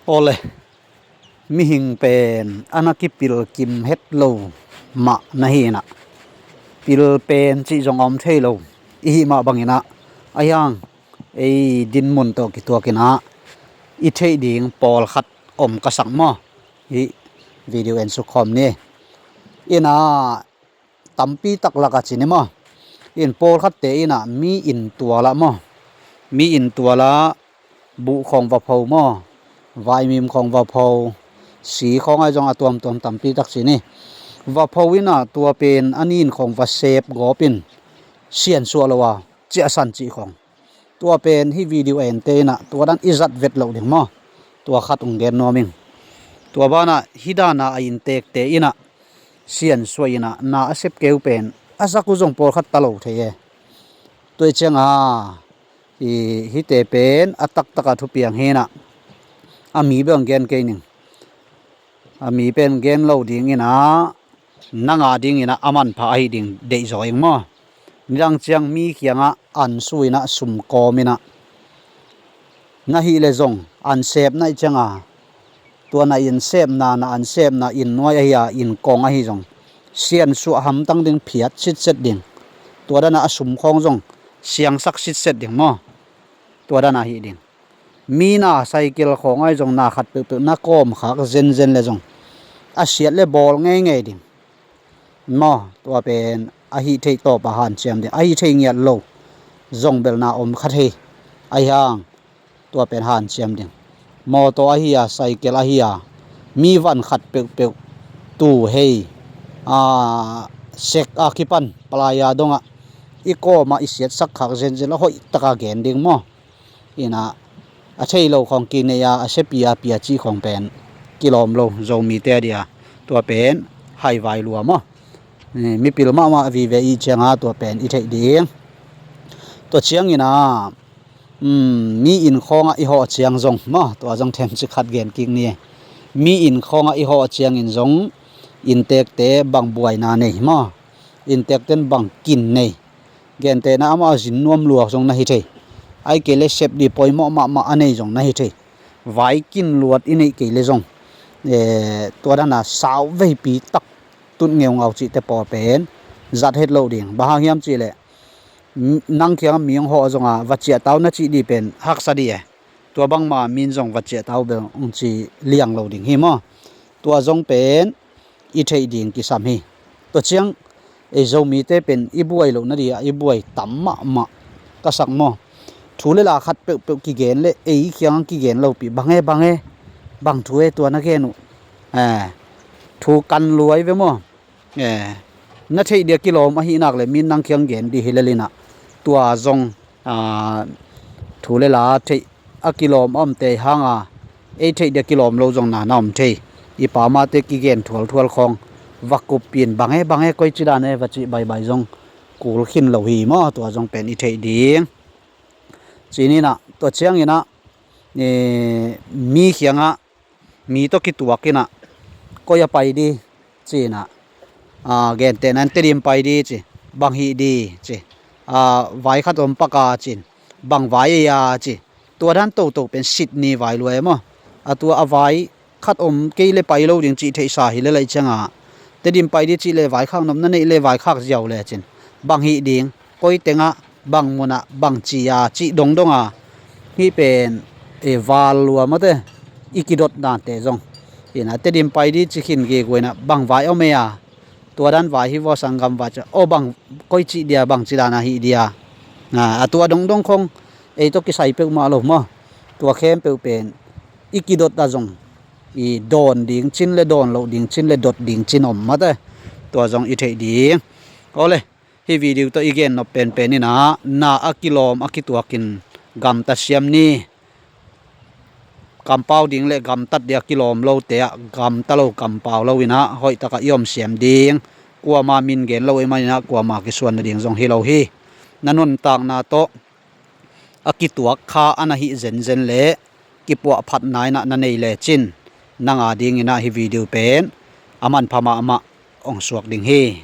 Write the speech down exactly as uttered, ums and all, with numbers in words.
Awle, mihing pen a na kipil kim het lo mah na hi inah, pil pen cih zong a om thei lo i hih mah banginah, a hiang ei dinmun tawh kituak inah i theih ding pawlkhat om ka sak maw? Hih video en suk khawm ni. Inah tampi tak lakah ci ni maw? In pawlkhatte inah mi inn tualah maw? Mi inn tualah buh khawng va pho maw? Vaimim khawng va pho, si khawng ahi zong a tuamtuam tampi tak ci ni. Va pho inah tua pen a nin khawng va sep gawp in siansuah lo a ciahsan cih khawng. Tua pen hih video ente inah tua dan i zat vet loh ding maw? Tua khat ung gen nuam ing. Tua banah hih dana a inntekte inah siansuah inah na a sep keu pen a zak uh zong pawlkhat ta lo thei e. Tua i cianga i hihte pen a taktaka thupiang hi inah, a mi bang gen kei ning. A mi pen gen lo ding inah, nang a ding inah a manpha ahi ding deihzaw ing maw? Nidang ciang mi kiangah an su inah sum kawm inah, na hih le zong an sepna i cianga, tua na inn sepna, na an sepna inn nuai ahi a, inn kong ahi zong siansuah hamtang ding, phiat sitset ding. Tua dana a sum khawng zong siangsak sitset ding maw? Tua dana hih ding. Mi na cycle khawng ahi zong na khat peuhpeuh na kawmkhak zenzen le zong a siat le bawl ngeingei ding maw? Tua pen a hih theih tawpa hanciam ding, a hih theih ngiat lo zong bel na om kha thei. Ahi hang tua pen hanciam ding. Mawtaw ahi a, cycle ahi a, mi van khat peuhpeuh tu hei, a, sek a kipan palaya dongah i kawmah i siatsak khak zenzen a hoihtaka gen ding maw? Inah a thei lo khawng kinei a, a siapi a pia cih khawng pen kilawm lo Zomite a dia. Tua pen haivai lua maw? Mipil mahmah vive i cianga tua pen i theih ding. Tua ciangina, um, mi inn khawngah i hawh ciang zong maw, tua zong themcik khat gen kik ni. Mi inn khawngah i hawh ciangin zong inntekte bang buaina nei maw? Inntekten bang kin nei? Gentehna amah a zin nuam luak zong na hi thei. Ai kei le sep di poimawh mahmah a nei zong na hi thei. Vai kin luat i neih kei le zong, eh, tua dana sau veipi tak tut ngeungau cihte pawl pen zat het loh ding. Bang hang hiam cihleh, nang kiangah mi hong hawh zonga va ciahtau na cih di pen haksa di e. Tua bangma min zong va ciahtau bel hong ci liang lo ding hi maw? Tua zong pen i theih ding kisam hi. Tua ciang ei Zomite pen i buai loh na dia i buai tam mahmah ka sak maw? Thu le la khat peuhpeuh kigen le ei kiangah kigen lopi bang e, bang e, bang thu e tua na gen uh. Eh, thu kan luai ve maw? Eh, na theih dia kilawm ahih nak le min nang kiang gen di hi lelinah tua zong, ah, thu le la theih a kilawm a omte hanga ei theih dia kilawm lo zong na na om thei. I pamate kigen thualthual khawng va kuppin bang e, bang e, koi ci dan e va cih baibai zong kul khin lo hi maw? Tua zong pen i theih ding. Cininah tua cianginah, eh, mi kiangah mi tawh kituakinah koi a pai di cinah, ah, gentehna in Tedim pai di ci, bang hih di ci, ah, vai khat om paka cin, bang vai ei a ci. Tua dan toto pen sit ni vai lua e maw? A tua a vai khat om kei le pai lo ding cih theihsa hi le laih cianga Tedim pai di cih le vaikhak nopna neih le vaikhak ziau le cin, bang hih ding, koi tengah, bang munah, bang ci a cih dongdonga hih pen, e, val lua mawte i kidotnate zong. Inah Tedim pai di ci khin giguainah bang vai om ei a, tua dan vai hi vaw sanggam vai ci a, aw bang koi cih dia, bang ci dana hih dia. A, a tua dongdong khong ei tawh kisai peuhmah lo maw? Tua khempeuh pen i kidot a zong i dawn ding cin le dawn loh ding cin le dot ding cin om mate. Tua zong i theih ding. Awle, hih video tawh i gennop penpen inah na a kilawm a kituakin gamta siam ni. Kampau ding le gamtat dia kilawm lote ah gamta lo kampau lo inah hoihtakah i om siam ding. Kuama min gen lo i maninah kuama kisuan nading zong hi lo hi. Na nuntakna tawh a kituak kha a na hih zenzen le kipuahphatna inah na nei lecin nanga dinginah hih video pen a manpha mahmah hong suak ding hi.